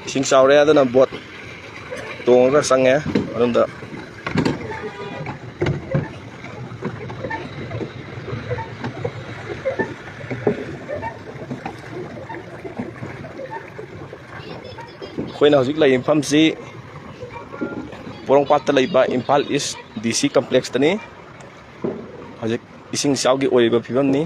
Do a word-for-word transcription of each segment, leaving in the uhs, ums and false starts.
ꯏꯁꯤꯡ ꯆꯥꯎꯔꯦ, ꯑꯗꯨꯅ ꯕꯣꯠ ꯇꯣꯡꯉꯒ ꯆꯪꯉꯦ ꯃꯅꯨꯡꯗ꯫ ꯑꯩꯈꯣꯏꯅ ꯍꯧꯖꯤꯛ ꯂꯩꯔꯤꯕ ꯃꯐꯝꯁꯤ ꯄꯣꯔꯣꯝꯄꯥꯠꯇ ꯂꯩꯕ ꯏꯝꯐꯥꯜ ꯏꯁ ꯗꯤ ꯁꯤ ꯀꯝꯄ꯭ꯂꯦꯛꯁꯇꯅꯤ꯫ ꯍꯧꯖꯤꯛ ꯏꯁꯤꯡ ꯏꯆꯥꯎꯒꯤ ꯑꯣꯏꯔꯤꯕ ꯐꯤꯕꯝꯅꯤ꯫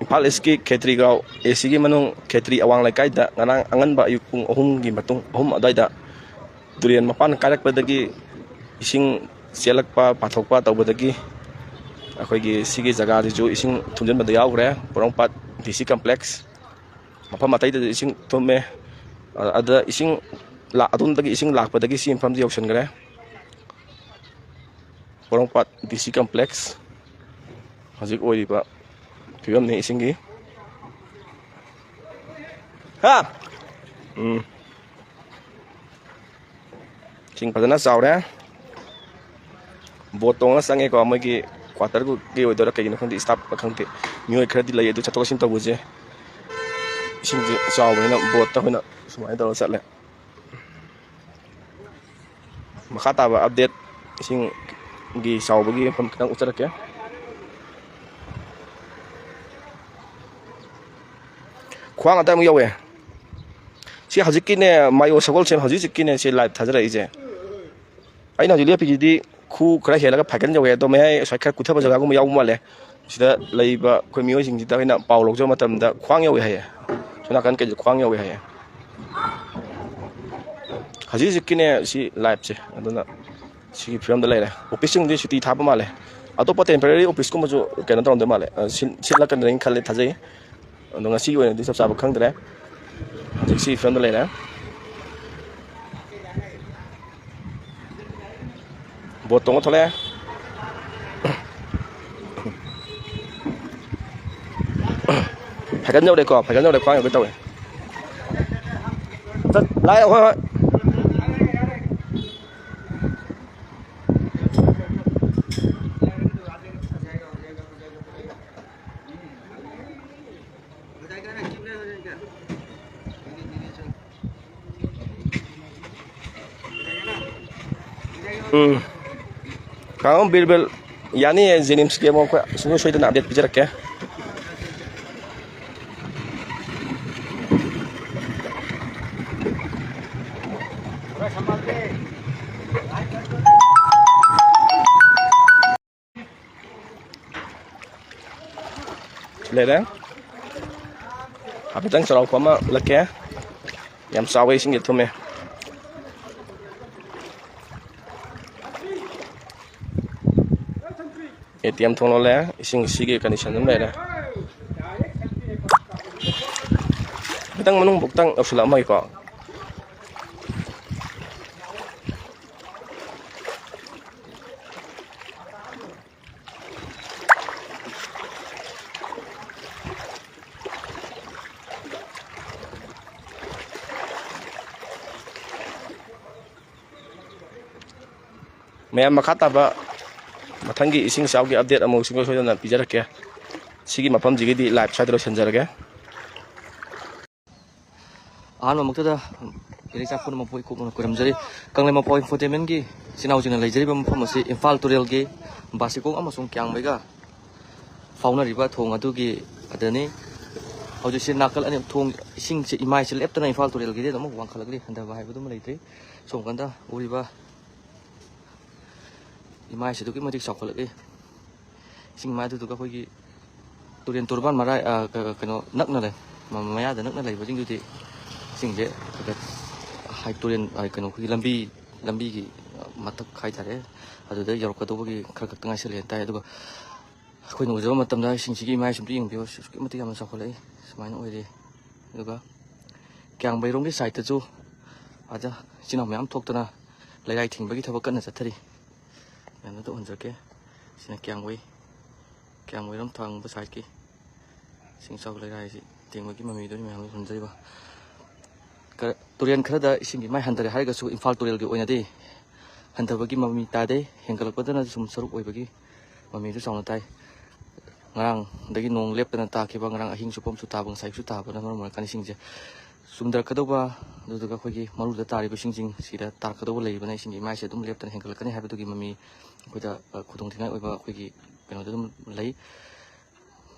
ꯏꯝꯐꯥꯜ ꯏꯁꯀꯤ ꯈꯦꯇ꯭ꯔꯤꯒꯥꯎ ꯑꯦ ꯁꯤꯒꯤ ꯃꯅꯨꯡ ꯈꯦꯇ꯭ꯔꯤ ꯑꯋꯥꯡ ꯂꯩꯀꯥꯏꯗ ꯉꯔꯥꯡ ꯑꯉꯟꯕ ꯑꯌꯨꯛ ꯄꯨꯡ ꯑꯍꯨꯝꯒꯤ ꯃꯇꯨꯡ, ꯑꯍꯨꯝ ꯑꯗꯨꯋꯥꯏꯗ ꯇꯨꯔꯦꯟ ꯃꯄꯥꯟ ꯀꯥꯏꯔꯛꯄꯗꯒꯤ ꯏꯁꯤꯡ ꯆꯦꯜꯂꯛꯄ, ꯄꯥꯊꯣꯛꯄ ꯇꯧꯕꯗꯒꯤ ꯑꯩꯈꯣꯏꯒꯤ ꯁꯤꯒꯤ ꯖꯒꯥꯗꯨꯁꯨ ꯏꯁꯤꯡ ꯊꯨꯝꯖꯤꯟꯕꯗ ꯌꯥꯎꯈ꯭ꯔꯦ꯫ ꯄꯣꯔꯣꯝꯄꯥꯠ ꯗꯤ ꯁꯤ ꯀꯝꯄ꯭ꯂꯦꯛꯁ ꯃꯐꯝ ꯑꯇꯩꯗꯁꯨ ꯏꯁꯤꯡ ꯊꯨꯝꯃꯦ꯫ ꯑ-, ꯑꯗꯨꯗ ꯏꯁꯤꯡ ꯂꯥ-, ꯑꯗꯣꯝꯗꯒꯤ ꯏꯁꯤꯡ ꯂꯥꯛꯄꯗꯒꯤ ꯁꯤ ꯃꯐꯝꯗ ꯌꯧꯁꯤꯟꯈ꯭ꯔꯦ꯫ ꯄꯣꯔꯣꯝꯄꯥꯠ ꯗꯤ ꯁꯤ ꯀꯝꯄ꯭ꯂꯦꯛꯁ ꯍꯧꯖꯤꯛ ꯑꯣꯏꯔꯤꯕ ꯐꯤꯕꯝꯅꯤ ꯏꯁꯤꯡꯒꯤ꯫ ꯍꯥ? ꯎꯝ꯫ ꯏꯁꯤꯡ ꯐꯖꯅ ꯆꯥꯎꯔꯦ꯫ ꯕꯣꯠ ꯇꯣꯡꯉ ꯆꯪꯉꯦꯀꯣ, ꯃꯣꯏꯒꯤ ꯀ꯭ꯋꯥꯇꯔꯒꯤ ꯑꯣꯏꯗꯣꯏꯔꯥ ꯀꯩꯒꯤꯅꯣ ꯈꯪꯗꯦ, ꯁ꯭ꯇꯥꯐ ꯈꯪꯗꯦ꯫ ꯃꯤꯑꯣꯏ ꯈꯔꯗꯤ ꯂꯩ, ꯑꯗꯨ ꯆꯠꯊꯣꯛ ꯆꯠꯁꯤꯟ ꯇꯧꯕꯁꯦ ꯏꯁꯤꯡꯁꯦ ꯆꯥꯎꯕꯅꯤꯅ ꯕꯣꯠꯇ ꯑꯩꯈꯣꯏꯅ ꯁꯨꯃꯥꯏꯅ ꯇꯧꯔ ꯆꯠꯂꯦ꯫ ꯃꯈꯥ ꯇꯥꯕ ꯑꯞꯗꯦꯠ, ꯏꯁꯤꯡꯒꯤ ꯆꯥꯎꯕꯒꯤ ꯃꯐꯝ ꯈꯤꯇꯪ ꯎꯠꯆꯔꯛꯀꯦ꯫ ꯈ꯭ꯋꯥꯡ ꯑꯗꯥꯏꯃꯨꯛ ꯌꯧꯋꯦ꯫ ꯁꯤ ꯍꯧꯖꯤꯛꯀꯤꯅꯦ, ꯃꯥꯏꯌꯣ ꯁꯒꯣꯜꯁꯦꯝ ꯍꯧꯖꯤꯛ ꯍꯧꯖꯤꯛꯀꯤꯅꯦ ꯁꯤ ꯂꯥꯏꯚ ꯊꯥꯖꯔꯛꯏꯁꯦ꯫ ꯑꯩꯅ ꯍꯧꯖꯤꯛ ꯂꯦꯞꯄꯤꯁꯤꯗꯤ ꯈꯨ ꯈꯔ ꯍꯦꯜꯂꯒ ꯐꯥꯏꯒꯟ ꯌꯧꯋꯦ, ꯑꯗꯣ ꯃꯌꯥꯏ ꯑꯁ꯭ꯋꯥꯏ ꯈꯔ ꯀꯨꯊꯕ ꯖꯒꯥꯒꯨꯝꯕ ꯌꯥꯎꯕ ꯃꯥꯜꯂꯦ꯫ ꯁꯤꯗ ꯂꯩꯕ ꯑꯩꯈꯣꯏ ꯃꯤꯑꯣꯏꯁꯤꯡꯁꯤꯗ ꯑꯩꯅ ꯄꯥꯎ ꯂꯧꯖꯕ ꯃꯇꯝꯗ ꯈ꯭ꯋꯥꯡ ꯌꯧꯋꯦ ꯍꯥꯏꯌꯦ, ꯁꯣꯝ ꯅꯥꯀꯟ ꯀꯩꯁꯦ ꯈ꯭ꯋꯥꯡ ꯌꯧꯋꯦ ꯍꯥꯏꯌꯦ꯫ ꯍꯧꯖꯤꯛ ꯍꯧꯖꯤꯛꯀꯤꯅꯦ ꯁꯤ ꯂꯥꯏꯚꯁꯦ, ꯑꯗꯨꯅ ꯁꯤꯒꯤ ꯐꯤꯕꯝꯗ ꯂꯩꯔꯦ꯫ ꯑꯣꯐꯤꯁꯁꯤꯡꯗꯤ ꯁꯨꯇꯤ ꯊꯥꯕ ꯃꯥꯜꯂꯦ꯫ ꯑꯇꯣꯞꯄ ꯇꯦꯝꯄꯔꯦꯔꯤ ꯑꯣꯐꯤꯁꯀꯨꯝꯕꯁꯨ ꯀꯩꯅꯣ ꯇꯧꯔꯝꯗꯣꯏ ꯃꯥꯜꯂꯦ, ꯑ, ꯁꯤꯜ-, ꯁꯤꯜꯂꯛꯀꯅꯤꯅ ꯈꯜꯂꯦ, ꯊꯥꯖꯩ꯫ ꯑꯗꯣ ꯉꯁꯤꯒꯤ ꯑꯣꯏꯅꯗꯤ ꯆꯞ ꯆꯥꯕ ꯈꯪꯗ꯭ꯔꯦ꯫ ꯍꯧꯖꯤꯛ ꯁꯤ ꯐꯤꯕꯝꯗ ꯂꯩꯔꯦ꯫ ꯕꯣꯠ ꯇꯣꯡꯉ ꯊꯣꯛꯂꯛꯑꯦ꯫ ꯐꯥꯏꯒꯟ ꯌꯧꯔꯦꯀꯣ, ꯐꯥꯏꯒꯟ ꯌꯧꯔꯦ, ꯈ꯭ꯋꯥꯡ ꯌꯧꯒꯦ ꯇꯧꯋꯦ꯫ ꯆꯠ-, ꯂꯥꯛꯑꯦ, ꯍꯣꯏ, ꯍꯣꯏ꯫ ꯎꯝ꯫ ꯀꯥꯡꯉꯝ ꯕꯤꯔꯕꯜ ꯌꯥꯅꯤꯌꯦ, ꯖꯦꯅꯤꯝꯁꯀꯤ ꯑꯃꯨꯛ ꯑꯩꯈꯣꯏ ꯁꯨꯡꯁꯣꯏ ꯁꯣꯏꯗꯅ ꯑꯞꯗꯦꯠ ꯄꯤꯖꯔꯛꯀꯦ꯫ ꯂꯩꯔꯦ꯫ ꯍꯥꯏꯐꯦꯠꯇꯪ ꯆꯥꯎꯔꯥꯛꯄ ꯑꯃ ꯎꯠꯂꯛꯀꯦ꯫ ꯌꯥꯝ ꯆꯥꯎꯋꯦ, ꯏꯁꯤꯡꯁꯦ ꯊꯨꯝꯃꯦ꯫ ꯑꯦ ꯇꯤ ꯑꯦꯝ ꯊꯣꯡ ꯂꯣꯜꯂꯦ꯫ ꯏꯁꯤꯡ ꯁꯤꯒꯤ ꯀꯟꯗꯤꯁꯟ ꯑꯗꯨꯝ ꯂꯩꯔꯦ꯫ ꯈꯤꯇꯪ ꯃꯅꯨꯡ ꯕꯨꯛꯇꯪ ꯌꯧꯁꯤꯜꯂꯛꯑꯝꯃꯒꯦꯀꯣ꯫ ꯃꯌꯥꯝ, ꯃꯈꯥ ꯇꯥꯕ ꯃꯊꯪꯒꯤ ꯏꯁꯤꯡ ꯏꯆꯥꯎꯒꯤ ꯑꯞꯗꯦꯠ ꯑꯃꯨꯛ ꯁꯨꯡꯁꯣꯏ ꯁꯣꯏꯗꯅ ꯄꯤꯖꯔꯛꯀꯦ꯫ ꯁꯤꯒꯤ ꯃꯐꯝꯁꯤꯒꯤꯗꯤ ꯂꯥꯏꯚ ꯁ꯭ꯋꯥꯏꯗ ꯂꯣꯏꯁꯤꯟꯖꯔꯒꯦ꯫ ꯑꯍꯥꯟꯕꯃꯛꯇꯗ ꯏꯔꯩꯆꯥ ꯄꯨꯝꯅꯃꯛꯄꯨ ꯏꯀꯣꯛꯅꯅ ꯈꯨꯔꯨꯝꯖꯔꯤ꯫ ꯀꯪꯂꯩꯃꯄꯥꯎ ꯏꯟꯐꯣꯇꯦꯟꯃꯦꯟꯒꯤ ꯏꯆꯤꯟ ꯏꯅꯥꯎꯁꯤꯡꯅ ꯂꯩꯖꯔꯤꯕ ꯃꯐꯝ ꯑꯁꯤ ꯏꯝꯐꯥꯜ ꯇꯨꯔꯦꯜꯒꯤ ꯕꯥꯁꯤꯈꯣꯡ ꯑꯃꯁꯨꯡ ꯀ꯭ꯌꯥꯝꯕꯩꯒ ꯐꯥꯎꯅꯔꯤꯕ ꯊꯣꯡ ꯑꯗꯨꯒꯤ ꯑꯗꯅꯤ꯫ ꯍꯧꯖꯤꯛꯁꯤ ꯅꯥꯀꯜ ꯑꯅꯤ ꯊꯣꯡ, ꯏꯁꯤꯡꯁꯤ, ꯏꯃꯥꯏꯁꯤ ꯂꯦꯞꯇꯅ ꯏꯝꯐꯥꯜ ꯇꯨꯔꯦꯜꯒꯤꯗꯤ ꯑꯗꯨꯝ ꯋꯥꯡꯈꯠꯂꯛꯂꯤ, ꯍꯟꯊꯕ ꯍꯥꯏꯕꯗꯨꯃ ꯂꯩꯇ꯭ꯔꯤ꯫ ꯁꯣꯝ ꯀꯥꯟꯗ ꯎꯔꯤꯕ ꯏꯃꯥꯏꯁꯤ ꯑꯗꯨꯛꯀꯤ ꯃꯇꯤꯛ ꯆꯥꯎꯈꯠꯂꯛꯏ꯫ ꯏꯁꯤꯡ ꯏꯃꯥꯏꯗꯨꯗꯨꯒ ꯑꯩꯈꯣꯏꯒꯤ ꯇꯨꯔꯦꯟ ꯇꯣꯔꯕꯥꯟ ꯃꯔꯥꯏ, ꯑ, ꯀ-, ꯀꯩꯅꯣ ꯅꯛꯅ ꯂꯩ, ꯃ-, ꯃꯌꯥꯗ ꯅꯛꯅ ꯂꯩꯕꯁꯤꯡꯗꯨꯗꯤ ꯏꯁꯤꯡꯁꯦ ꯈꯔ ꯈꯔ ꯍꯥꯏ-, ꯇꯨꯔꯦꯟ, ꯑ, ꯀꯩꯅꯣ, ꯑꯩꯈꯣꯏꯒꯤ ꯂꯝꯕꯤ, ꯂꯝꯕꯤꯒꯤ, ꯑ, ꯃꯊꯛ ꯍꯥꯏꯇꯥꯔꯦ, ꯑꯗꯨꯗ ꯌꯧꯔꯛꯀꯗꯧꯕꯒꯤ ꯈꯔ ꯈꯛꯇ ꯉꯥꯏꯁꯜꯂꯦꯅ ꯇꯥꯏ꯫ ꯑꯗꯨꯒ ꯑꯩꯈꯣꯏꯅ ꯎꯖꯕ ꯃꯇꯝꯗ ꯏꯁꯤꯡꯁꯤꯒꯤ ꯏꯃꯥꯏꯁꯤ ꯑꯝꯇ ꯌꯦꯡꯕꯤꯌꯨ, ꯑꯁꯨꯛꯀꯤ ꯃꯇꯤꯛ ꯌꯥꯝꯅ ꯆꯥꯎꯈꯠꯂꯛꯏ꯫ ꯁꯨꯃꯥꯏꯅ ꯑꯣꯏꯔꯦ꯫ ꯑꯗꯨꯒ ꯀ꯭ꯌꯥꯝꯕꯩꯔꯣꯝꯒꯤ ꯁꯥꯏꯠꯇꯁꯨ ꯑꯥꯗ ꯏꯆꯤꯟ ꯏꯅꯥꯎ ꯃꯌꯥꯝ ꯊꯣꯛꯇꯅ ꯂꯩꯔꯥꯏ ꯊꯤꯡꯕꯒꯤ ꯊꯕꯛ ꯀꯟꯅ ꯆꯠꯊꯔꯤ꯫ ꯃꯌꯥꯝꯗ ꯎꯍꯟꯖꯔꯛꯀꯦ꯫ ꯁꯤꯅ ꯀ꯭ꯌꯥꯝꯕꯩ, ꯀ꯭ꯌꯥꯝꯕꯩꯔꯣꯝ ꯊꯥꯡꯕ ꯁꯥꯏꯠꯀꯤ ꯏꯁꯤꯡ ꯏꯆꯥꯎ ꯂꯩꯔꯥꯏꯁꯤ ꯇꯦꯡꯕꯒꯤ ꯃꯃꯤꯗꯨꯅꯤ ꯃꯌꯥꯝꯗ ꯎꯍꯟꯖꯔꯤꯕ꯫ ꯈꯔ, ꯇꯨꯔꯦꯟ ꯈꯔꯗ ꯏꯁꯤꯡꯒꯤ ꯃꯥꯏ ꯍꯟꯊꯔꯦ ꯍꯥꯏꯔꯒꯁꯨ ꯏꯝꯐꯥꯜ ꯇꯨꯔꯦꯜꯒꯤ ꯑꯣꯏꯅꯗꯤ ꯍꯟꯊꯕꯒꯤ ꯃꯃꯤ ꯇꯥꯗꯦ꯫ ꯍꯦꯟꯒꯠꯂꯛꯄꯗꯅ ꯁꯨꯝ ꯁꯔꯨꯛ ꯑꯣꯏꯕꯒꯤ ꯃꯃꯤꯁꯨ ꯆꯥꯎꯅ ꯇꯥꯏ꯫ ꯉꯔꯥꯡꯗꯒꯤ ꯅꯣꯡ ꯂꯦꯞꯇꯅ ꯇꯥꯈꯤꯕ, ꯉꯔꯥꯡ ꯑꯍꯤꯡ ꯆꯨꯞꯄ ꯑꯃꯁꯨ ꯇꯥꯕ, ꯉꯁꯥꯏꯁꯨ ꯇꯥꯕꯅ ꯃꯔꯝ ꯑꯣꯏꯔꯀꯥꯟꯗ ꯏꯁꯤꯡꯁꯦ ꯆꯨꯝꯊꯔꯛꯀꯗꯧꯕ, ꯑꯗꯨꯗꯨꯒ ꯑꯩꯈꯣꯏꯒꯤ ꯃꯔꯨꯗ ꯇꯥꯔꯤꯕ ꯏꯁꯤꯡꯁꯤꯡ ꯁꯤꯗ ꯇꯥꯔꯛꯀꯗꯧꯕ ꯂꯩꯔꯤꯕꯅ ꯏꯁꯤꯡꯒꯤ ꯏꯃꯥꯏꯁꯦ ꯑꯗꯨꯝ ꯂꯦꯞꯇꯅ ꯍꯦꯟꯒꯠꯂꯛꯀꯅꯤ ꯍꯥꯏꯕꯗꯨꯒꯤ ꯃꯃꯤ ꯑꯩꯈꯣꯏꯗ, ꯑ, ꯈꯨꯗꯣꯡꯊꯤꯅꯤꯡꯉꯥꯏ ꯑꯣꯏꯕ ꯑꯩꯈꯣꯏꯒꯤ ꯀꯩꯅꯣꯗ ꯑꯗꯨꯝ ꯂꯩ꯫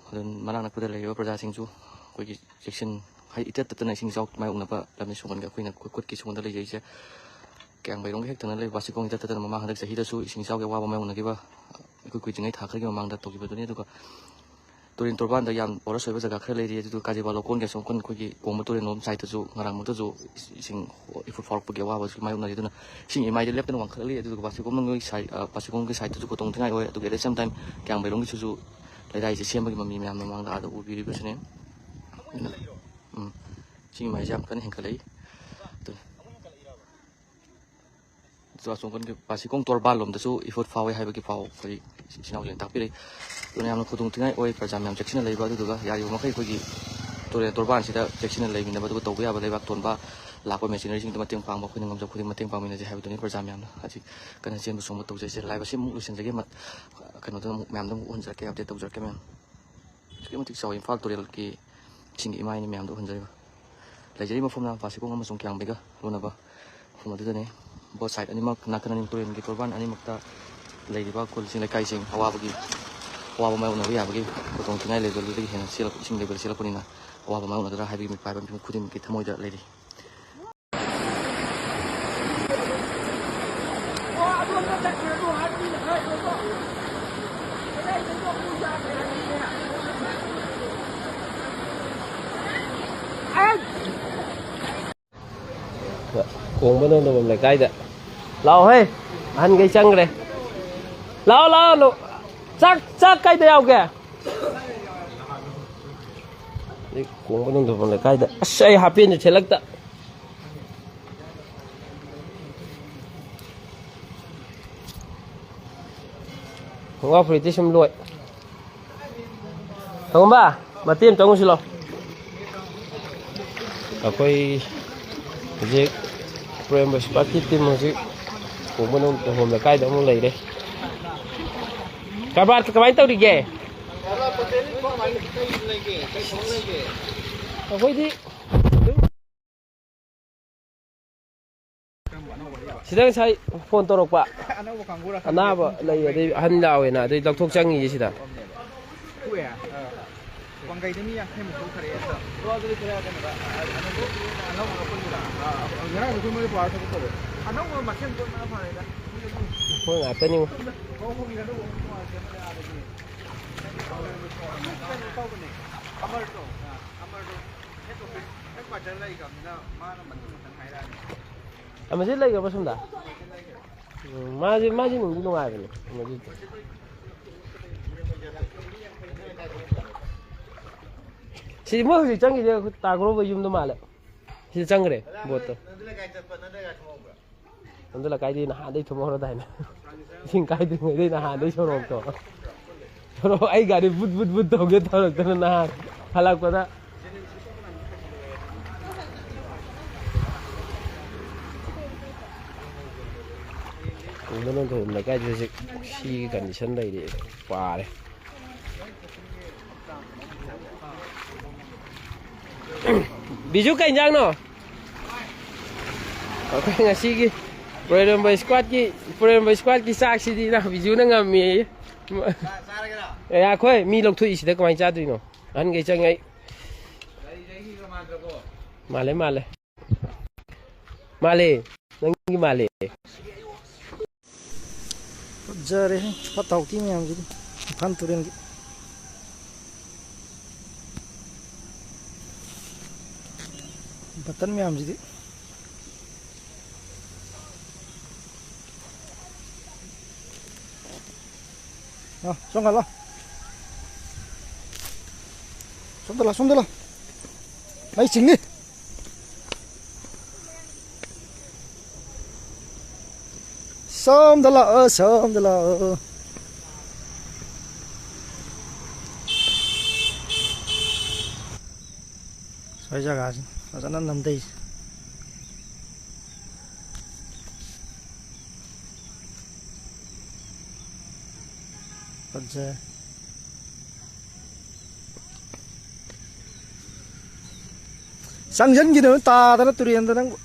ꯑꯗꯨꯅ ꯃꯅꯥꯛ ꯅꯛꯄꯗ ꯂꯩꯔꯤꯕ ꯄ꯭ꯔꯖꯥꯁꯤꯡꯁꯨ ꯑꯩꯈꯣꯏꯒꯤ ꯆꯦꯛꯁꯤꯟ, ꯍꯥꯏꯗꯤ ꯏꯇꯠ ꯇꯠꯇꯅ ꯏꯁꯤꯡ ꯏꯆꯥꯎ ꯃꯥꯌꯣꯛꯅꯕ ꯂꯝꯕꯤ ꯁꯣꯡꯕꯟꯒꯤ ꯑꯩꯈꯣꯏꯅ ꯈꯨꯠ-, ꯈꯨꯠꯀꯤ ꯁꯣꯡꯕꯟꯗ ꯂꯩꯖꯩꯁꯦ꯫ ꯀꯌꯥꯝꯕꯩꯔꯣꯝꯒꯤ ꯍꯦꯛ ꯊꯪꯅ ꯂꯩꯕ ꯕꯥꯁꯤꯈꯣꯡ ꯏꯇꯠ ꯇꯠꯇꯅ ꯃꯃꯥꯡ ꯍꯟꯗꯛ ꯆꯍꯤꯗꯁꯨ ꯏꯁꯤꯡ ꯏꯆꯥꯎꯒꯤ ꯑꯋꯥꯕ ꯃꯥꯌꯣꯛꯅꯈꯤꯕ, ꯏꯀꯨꯏ ꯀꯨꯏꯗ꯭ꯔꯤꯉꯩ ꯊꯥ ꯈꯔꯒꯤ ꯃꯃꯥꯡꯗ ꯇꯧꯈꯤꯕꯗꯨꯅꯤ꯫ ꯑꯗꯨꯒ ꯇꯨꯔꯦꯟ ꯇꯣꯔꯕꯥꯟꯗ ꯌꯥꯝ ꯄꯣꯔꯁ ꯑꯣꯏꯕ ꯖꯒꯥ ꯈꯔ ꯂꯩꯔꯤ꯫ ꯑꯗꯨꯒ ꯀꯥꯖꯤꯕꯥ ꯂꯧꯀꯣꯟꯒꯤ ꯑꯁꯣꯝ ꯅꯥꯀꯟ ꯑꯩꯈꯣꯏꯒꯤ ꯀꯣꯡꯕ ꯇꯨꯔꯦꯜꯂꯣꯝ ꯁꯥꯏꯠꯇꯁꯨ ꯉꯔꯥꯡꯃꯛꯇꯁꯨ ꯏꯁꯤꯡ ꯏꯐꯨꯠ ꯐꯥꯎꯔꯛꯄꯒꯤ ꯑꯋꯥꯕꯁꯨ ꯃꯥꯌꯣꯛꯅꯔꯤ꯫ ꯑꯗꯨꯅ ꯏꯁꯤꯡ ꯏꯃꯥꯏꯗꯤ ꯂꯦꯞꯇꯅ ꯋꯥꯡꯈꯠꯂꯛꯂꯤ꯫ ꯑꯗꯨꯒ ꯕꯥꯁꯤꯈꯣꯡꯂꯣꯝꯒꯤ ꯁꯥꯏꯠ, ꯑ, ꯕꯥꯁꯤꯈꯣꯡꯒꯤ ꯁꯥꯏꯠꯇꯁꯨ ꯈꯨꯗꯣꯡ ꯊꯤꯅꯤꯡꯉꯥꯏ ꯑꯣꯏ꯫ ꯑꯗꯨꯒ at the same time ꯀꯌꯥꯝꯕꯩꯔꯣꯝꯒꯤꯁꯤꯁꯨ ꯂꯩꯔꯥꯏꯁꯦ ꯁꯦꯝꯕꯒꯤ ꯃꯃꯤ ꯃꯌꯥꯝꯅ ꯃꯃꯥꯡꯗ ꯑꯥꯗ ꯎꯕꯤꯔꯤꯕꯁꯤꯅꯤ꯫ ꯑꯗꯨꯅ, ꯎꯝ, ꯏꯁꯤꯡ ꯏꯃꯥꯏꯁꯦ ꯌꯥꯝ ꯀꯟꯅ ꯍꯦꯟꯒꯠꯂꯛꯏ꯫ ꯑꯗꯨꯅ ꯆꯨꯔꯥꯆꯥꯟꯄꯨꯔꯒꯤ ꯕꯥꯁꯤꯈꯣꯡ ꯇꯣꯔꯕꯥꯟ ꯂꯣꯝꯗꯁꯨ ꯏꯐꯨꯠ ꯐꯥꯎꯋꯦ ꯍꯥꯏꯕꯒꯤ ꯄꯥꯎ ꯑꯩꯈꯣꯏ ꯏꯆꯤꯟ ꯏꯅꯥꯎꯁꯤꯡꯅ ꯇꯥꯛꯄꯤꯔꯛꯏ꯫ ꯑꯗꯨꯅ ꯌꯥꯝꯅ ꯈꯨꯗꯣꯡ ꯊꯤꯅꯤꯡꯉꯥꯏ ꯑꯣꯏ꯫ ꯄ꯭ꯔꯖꯥ ꯃꯌꯥꯝ ꯆꯦꯛꯁꯤꯟꯅ ꯂꯩꯕ, ꯑꯗꯨꯗꯨꯒ ꯌꯥꯔꯤꯕ ꯃꯈꯩ ꯑꯩꯈꯣꯏꯒꯤ ꯇꯨꯔꯦꯜ ꯇꯣꯔꯕꯥꯟꯁꯤꯗ ꯆꯦꯛꯁꯤꯟꯅ ꯂꯩꯃꯤꯟꯅꯕ, ꯑꯗꯨꯒ ꯇꯧꯕ ꯌꯥꯕ ꯂꯩꯕꯥꯛ ꯊꯣꯟꯕ, ꯂꯥꯛꯄ ꯃꯦꯆꯤꯅꯔꯤꯁꯤꯡꯗ ꯃꯇꯦꯡ ꯄꯥꯡꯕ, ꯑꯩꯈꯣꯏꯅ ꯉꯝꯖꯕ ꯈꯨꯗꯤꯡ ꯃꯇꯦꯡ ꯄꯥꯡꯃꯤꯟꯅꯁꯤ ꯍꯥꯏꯕꯗꯨꯅꯤ ꯄ꯭ꯔꯖꯥ ꯃꯌꯥꯝꯅ ꯍꯧꯖꯤꯛ ꯀꯟꯅ ꯆꯦꯟꯕ ꯆꯣꯡꯕ ꯇꯧꯖꯩꯁꯦ꯫ Live ꯑꯁꯤ ꯑꯃꯨꯛ ꯂꯣꯏꯁꯤꯟꯖꯒꯦ꯫ ꯃꯠ-, ꯀꯩꯅꯣꯗ ꯑꯃꯨꯛ ꯃꯌꯥꯝꯗ ꯑꯃꯨꯛ ꯎꯍꯟꯖꯔꯛꯀꯦ, update ꯇꯧꯖꯔꯛꯀꯦ ꯃꯌꯥꯝ꯫ ꯑꯁꯨꯛꯀꯤ ꯃꯇꯤꯛ ꯆꯥꯎꯏ ꯏꯝꯐꯥꯜ ꯇꯨꯔꯦꯜꯒꯤ ꯏꯁꯤꯡꯒꯤ ꯏꯃꯥꯏꯅꯤ ꯃꯌꯥꯝꯗ ꯎꯍꯟꯖꯔꯤꯕ꯫ ꯂꯩꯖꯔꯤꯕ ꯃꯐꯝꯅ ꯕꯥꯁꯤꯈꯣꯡ ꯑꯃꯁꯨꯡ ꯀꯌꯥꯝꯕꯩꯒ ꯂꯣꯟꯅꯕ ꯃꯐꯝ ꯑꯗꯨꯗꯅꯤ꯫ Both side ꯑꯅꯤꯃꯛ, ꯅꯥꯀꯟ ꯑꯅꯤ ꯇꯨꯔꯦꯜꯒꯤ ꯇꯣꯔꯕꯥꯟ ꯑꯅꯤꯃꯛꯇ ꯂꯩꯔꯤꯕ ꯈꯨꯜꯁꯤꯡ, ꯂꯩꯀꯥꯏꯁꯤꯡ ꯑꯋꯥꯕꯒꯤ, ꯑꯋꯥꯕ ꯃꯥꯌꯣꯛꯅꯕ ꯌꯥꯕꯒꯤ ꯈꯨꯗꯣꯡ ꯊꯤꯅꯤꯡꯉꯥꯏ level ꯑꯗꯨꯗꯒꯤ ꯍꯦꯟꯅ ꯆꯦꯜꯂꯛ-, ꯏꯁꯤꯡ level ꯆꯦꯜꯂꯛꯄꯅꯤꯅ ꯑꯋꯥꯕ ꯃꯥꯌꯣꯛꯅꯒꯗ꯭ꯔꯥ ꯍꯥꯏꯕꯒꯤ ꯃꯤꯄꯥꯏꯕ ꯃꯤꯄꯨꯝ ꯈꯨꯗꯤꯡꯃꯛꯀꯤ ꯊꯃꯣꯏꯗ ꯂꯩꯔꯤ꯫ ꯀꯣꯡꯕ ꯅꯣꯡꯗꯝꯕꯝ ꯂꯩꯀꯥꯏꯗ꯫ ꯂꯥꯛꯑꯣꯍꯦ, ꯑꯍꯟꯈꯩ ꯆꯪꯈ꯭ꯔꯦ꯫ ꯂꯥꯛꯑꯣ, ꯂꯥꯛꯑꯣ, ꯂꯥꯛꯑꯣ꯫ ꯆꯥꯛ, ꯆꯥꯛ ꯀꯥꯏꯗ ꯌꯥꯎꯒꯦ? ꯑꯩ ꯀꯣꯡꯕ ꯅꯣꯡꯗꯝꯕꯝ ꯂꯩꯀꯥꯏꯗ꯫ ꯑꯁ, ꯑꯩ ꯍꯥꯄꯦꯟꯁꯨ ꯁꯦꯠꯂꯛꯇ꯫ ꯈꯣꯡꯒ꯭ꯔꯥꯎ ꯐꯨꯔꯤꯠꯇꯤ ꯁꯨꯝ ꯂꯣꯏ꯫ ꯈꯪꯉꯕ? ꯃꯇꯦꯛ ꯑꯃ ꯆꯪꯉꯨꯁꯤ ꯂꯥꯎ꯫ ꯑꯩꯈꯣꯏ ꯍꯧꯖꯤꯛ ꯄ꯭ꯔꯦꯝ ꯕꯁꯄꯥꯀꯤ team ꯍꯧꯖꯤꯛ ꯀꯣꯡꯕ ꯅꯣꯡꯗꯝꯕꯝ ꯂꯩꯀꯥꯏꯗ ꯑꯃꯨꯛ ꯂꯩꯔꯦ꯫ ꯀꯔꯕꯥꯔ ꯀꯃꯥꯏꯅ ꯇꯧꯔꯤꯒꯦ? ꯑꯩꯈꯣꯏꯗꯤ ꯁꯤꯗ ꯉꯁꯥꯏ ꯐꯣꯟ ꯇꯧꯔꯛꯄ꯫ ꯑꯅꯧꯕ ꯀꯥꯡꯕꯨꯔ ꯈꯪꯗꯦ꯫ ꯑꯅꯥꯕ ꯂꯩ, ꯑꯗꯩ ꯑꯍꯟ ꯂꯥꯛꯑꯣꯅ, ꯑꯗꯩ ꯂꯧꯊꯣꯛ ꯆꯪꯉꯤꯌꯦ ꯁꯤꯗ꯫ ꯊꯣꯛꯑꯦ꯫ ꯋꯥꯡꯈꯩꯗ ꯃꯤ ꯌꯥꯡꯈꯩꯃꯨꯛ ꯊꯣꯛꯈ꯭ꯔꯦ꯫ ꯑꯣ, ꯑꯗꯨꯗꯤ ꯈꯔ ꯀꯩꯅꯣꯗ, ꯑꯅꯧꯕ, ꯑꯅꯧꯕ ꯑꯩꯈꯣꯏꯒꯤꯔ? ꯉꯔꯥꯡꯁꯨ ꯑꯩꯈꯣꯏ ꯃꯣꯏꯗ ꯄꯨꯔꯥ ꯊꯕꯛ ꯇꯧꯋꯦ꯫ ꯑꯅꯧꯕ ꯃꯁꯦꯟ ꯄꯨꯟꯕꯅ ꯐꯔꯦꯗ꯫ ꯑꯩꯈꯣꯏ ꯉꯥꯛꯇꯅꯤꯉꯣ꯫ ꯍꯣꯡꯕꯒꯤ ꯑꯅꯧꯕ ꯑꯃ ꯇꯣꯉꯥꯟꯅ ꯁꯦꯝꯃꯅꯤ ꯑꯥꯗꯒꯤ꯫ ꯀꯩꯅꯣ ꯇꯧꯕꯅꯦ, ꯑꯃꯔꯗꯣ, ꯑꯃꯔꯗꯣ ꯍꯦꯠ ꯑꯣꯐꯤꯁ, ꯍꯦꯠ ꯀ꯭ꯋꯥꯇꯔ ꯂꯩꯈ꯭ꯔꯕꯅꯤꯅ ꯃꯥꯅ ꯃꯊꯪ ꯃꯊꯪ ꯍꯥꯏꯔꯛꯑꯅꯤ꯫ ꯑꯃꯁꯤ ꯂꯩꯈ꯭ꯔꯕ ꯁꯣꯝꯗ? ꯎꯝ, ꯃꯥꯁꯦ, ꯃꯥꯁꯦ ꯅꯨꯡꯗꯤ ꯅꯨꯡꯉꯥꯏꯕꯅꯦ, ꯃꯗꯨꯗꯤ꯫ ꯁꯤ ꯃꯣꯏ ꯍꯧꯖꯤꯛ ꯆꯪꯉꯤꯁꯦ ꯑꯩꯈꯣꯏ ꯇꯥꯒ꯭ꯔꯣꯕ ꯌꯨꯝꯗ ꯃꯥꯜꯂꯦ꯫ ꯁꯤꯗ ꯆꯪꯈ꯭ꯔꯦ ꯕꯣꯠꯇꯣ꯫ ꯅꯪꯗꯤ ꯂꯩꯀꯥꯏꯗꯩ ꯅꯍꯥꯟꯗꯩ ꯊꯨꯝꯍꯧꯔꯗꯥꯏꯅꯦ? ꯏꯁꯤꯡ ꯀꯥꯏꯗ꯭ꯔꯤꯉꯩꯗꯩ ꯅꯍꯥꯟꯗꯩ ꯁꯣꯔꯣꯛꯇꯣ꯫ ꯁꯣꯔꯣꯛ ꯑꯩ ꯒꯥꯔꯤ ꯕꯨꯠ ꯕꯨꯠ ꯕꯨꯠ ꯇꯧꯒꯦ ꯇꯧꯔꯛꯇꯅ ꯅꯍꯥꯟ ꯍꯜꯂꯛꯄꯗ꯫ ꯈꯨꯡꯒꯪ ꯂꯣꯡꯊꯣꯛ ꯂꯩꯀꯥꯏꯁꯤ ꯍꯧꯖꯤꯛ ꯁꯤꯒꯤ ꯀꯟꯗꯤꯁꯟ ꯂꯩꯔꯤ꯫ ꯄꯥꯔꯦ꯫ ꯕꯤꯖꯨ, ꯀꯩ ꯏꯟꯖꯥꯡꯅꯣ? ꯑꯩꯈꯣꯏ ꯉꯁꯤꯒꯤ ꯄꯨꯔꯦꯟꯕ ꯁ꯭ꯀ꯭ꯋꯥꯠꯀꯤ, ꯄꯨꯔꯦꯟꯕ ꯁ꯭ꯀ꯭ꯋꯥꯠꯀꯤ ꯆꯥꯛꯁꯤꯗꯤ ꯏꯅꯥꯎ ꯕꯤꯖꯨꯅ ꯉꯝꯃꯦꯌꯦ꯫ ꯑꯦ, ꯑꯩꯈꯣꯏ ꯃꯤ ꯂꯧꯊꯣꯛꯏꯁꯤꯗ ꯀꯃꯥꯏꯅ ꯆꯥꯗꯣꯏꯅꯣ? ꯑꯍꯟꯈꯩ ꯆꯪꯉꯩ꯫ ꯃꯥꯜꯂꯦ, ꯃꯥꯜꯂꯦ꯫ ꯃꯥꯜꯂꯦ꯫ ꯅꯪꯒꯤ ꯃꯥꯜꯂꯦ꯫ ꯐꯖꯔꯦꯍꯦ, ꯐꯠꯇ ꯍꯥꯎꯊꯤ ꯃꯌꯥꯝꯁꯤꯗꯤ꯫ ꯏꯝꯐꯥꯜ ꯇꯨꯔꯦꯜꯒꯤ ꯕꯇꯟ ꯃꯌꯥꯝꯁꯤꯗꯤ꯫ ꯑ, ꯁꯣꯝ ꯈꯜꯂꯣ꯫ ꯁꯣꯝꯗ ꯂꯥꯎ, ꯁꯣꯝꯗ ꯂꯥꯎ꯫ ꯃꯩ ꯆꯤꯡꯅꯤ꯫ ꯁꯣꯝꯗ ꯂꯥꯛꯑꯣ, ꯁꯣꯝꯗ ꯂꯥꯛꯑꯣ꯫ ꯁ꯭ꯋꯥꯏ ꯖꯒꯥꯁꯤ ꯐꯖꯅ ꯅꯝꯊꯩꯁꯦ꯫ ꯐꯖꯩ꯫ ꯆꯪꯁꯤꯟꯈꯤꯗꯅ ꯇꯥꯗꯅ ꯇꯨꯔꯦꯟꯗ ꯅꯪꯕꯨ꯫